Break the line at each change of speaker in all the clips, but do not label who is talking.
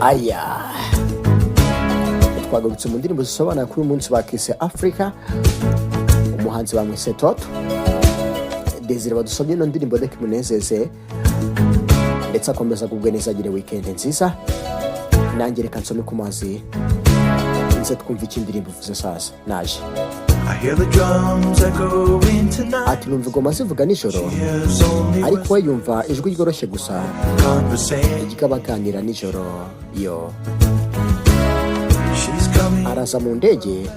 Aya, twagarutse mu ndirimbo zisobanura kuri uyu munsi bakise Africa. Umuhanzi bamwise Toto. Desire badusabye ino ndirimbo, reka imunezeze ndetse akomeza agubwe neza, agire weekend nziza. Nanjye reka nsome ku mazi, nze twumve icyo indirimbo ivuze. Sasa naje.
I hear the drums echoing tonight.
Ati numva ingoma zivuga nijoro,
Hears only
ariko we yumva ijwi ryoroshye gusa
conversation.
ry'abaganira nijoro yo.
She's coming.
Araza mu ndege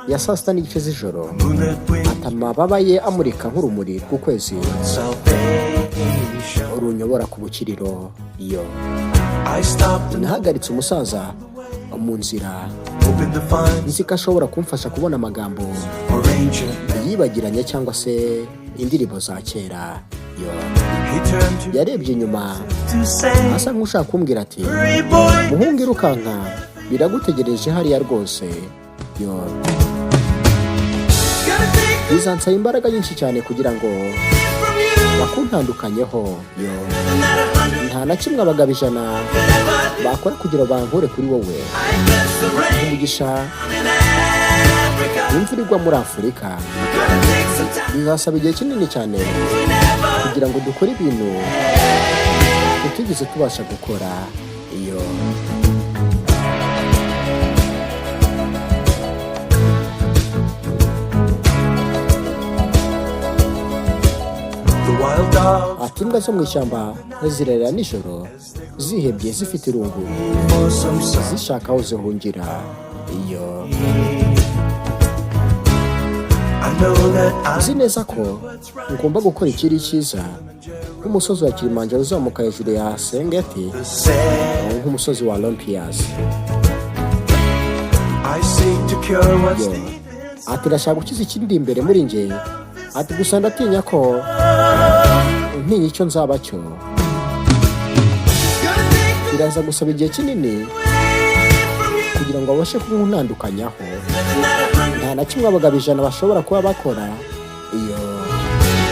ya saa 6:30 z'ijoro.
Moonlit wings.
Ati amababa ye amurika nk'urumuri rw'ukwezi
Salvation.
runyobora ku bukiriro yo.
I stopped and
Nahagaritse umusaza mu nzira,
hoping to find
nzi ko ashobora kumfasha kubona amagambo
or ancient.
yibagiranye cyangwa se indirimbo za kera yo.
He turned to
Yarebye inyuma
to say,
asa nk'ushaka kumbwira ati:
"Hurry, boy."
"Muhungu, irukanka, biragutegereje hariya rwose yo."
Gotta take
Bizansaba imbaraga nyinshi cyane kugira ngo
from you.
bakuntandukanyeho yo.
And that 100
Nta na kimwe abagabo 100
could ever do.
bakora kugira ngo bankure kuri wowe.
I bless the rain
Umugisha
in Africa.
imvura igwa muri Afurika.
Gonna take some time.
Bizasaba igihe kinini cyane
We never.
kugira ngo dukore ibintu tutigeze tubasha gukora iyo.
The wild dogs
Ati imbwa zo mu ishyamba zirarira nijoro, zihebye, zifite irungu,
for some sun.
zishaka aho zihungira iyo.
I know that I
Nzi neza ko ngomba gukora ikiri cyiza, nk'umusozi wa Kilimanjaro uzamuka hejuru ya Serengeti,
the same.
nk'umusozi wa Olympus.
I seek to cure what's
Yo.
deep.
Ati ndashaka gukiza ikindi imbere muri njye. Ati gusa ndatinya ko ntinya icyo nzaba cyo.
Gonna take
Biraza gusaba igihe kinini
from you.
kugira ngo babashe kuntandukanyaho.
And that 100
Nta na kimwe abagabo 100 bashobora kuba bakora iyo.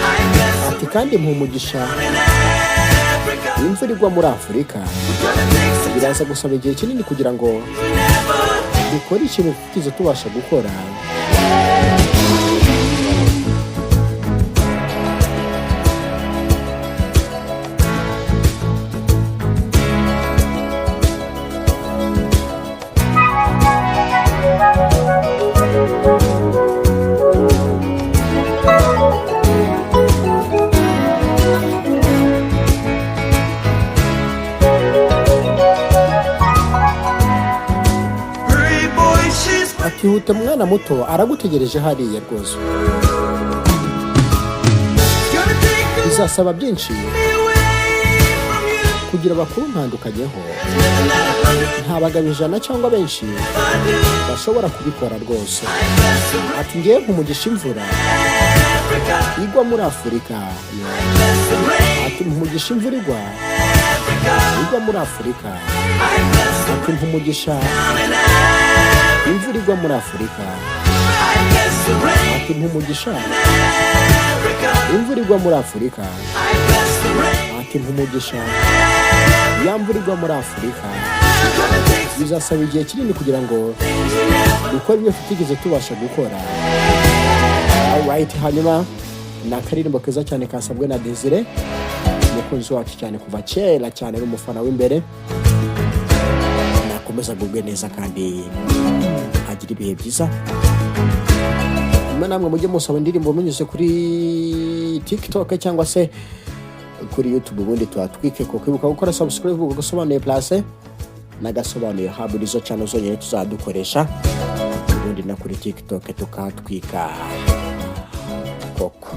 I bless
Ati kandi mpumugisha
in Africa.
imvura igwa muri Afurika.
Gonna take some
Biraza gusaba igihe kinini kugira ngo
we never.
dukore ikintu tutigeze tubasha gukora.
Hurry, boy, she's
Ati huta mwana muto, aragutegereje hariya rwose.
gonna take
Bizasaba byinshi
away from you.
kugira bakuru ntandukanyeho.
And that 100
Nta bagabo 100 cyangwa benshi
I do.
bashobora kubikora rwose.
I bless the rain
Ati ngewe nkumugisha imvura
Africa.
igwa muri Afurika.
I bless the rain
Ati mpumugisha imvura igwa
Africa.
igwa muri Afurika.
I bless the
Ati mpumugisha
rain in Africa.
imvura igwa muri Afurika.
I bless the rain
Ati mpumugisha
Africa.
imvura igwa muri Afurika.
I bless the rain.
Ati mpumugisha ya mvura igwa muri Afurika.
Gonna take some
Bizasaba igihe kinini kugira ngo
things we never.
dukore ibyo tutigeze tubasha gukora. Alright, hanyuma ni akaririmbo keza cyane kasabwe na Desire, umukunzi wacu cyane kuva kera cyane, n'umufana w'imbere. Nakomeza agubwe neza kandi agira ibihe byiza. Nyuma namwe mujye musaba indirimbo munyuze kuri TikTok cyangwa se kuri YouTube, ubundi tuhatwike. Ko kwibuka gukora subscribe, Gasobanuye Plus n'Agasobanuye Hub, nizo channel zonyine tuzadukoresha, ubundi na kuri TikTok tukatwika koko.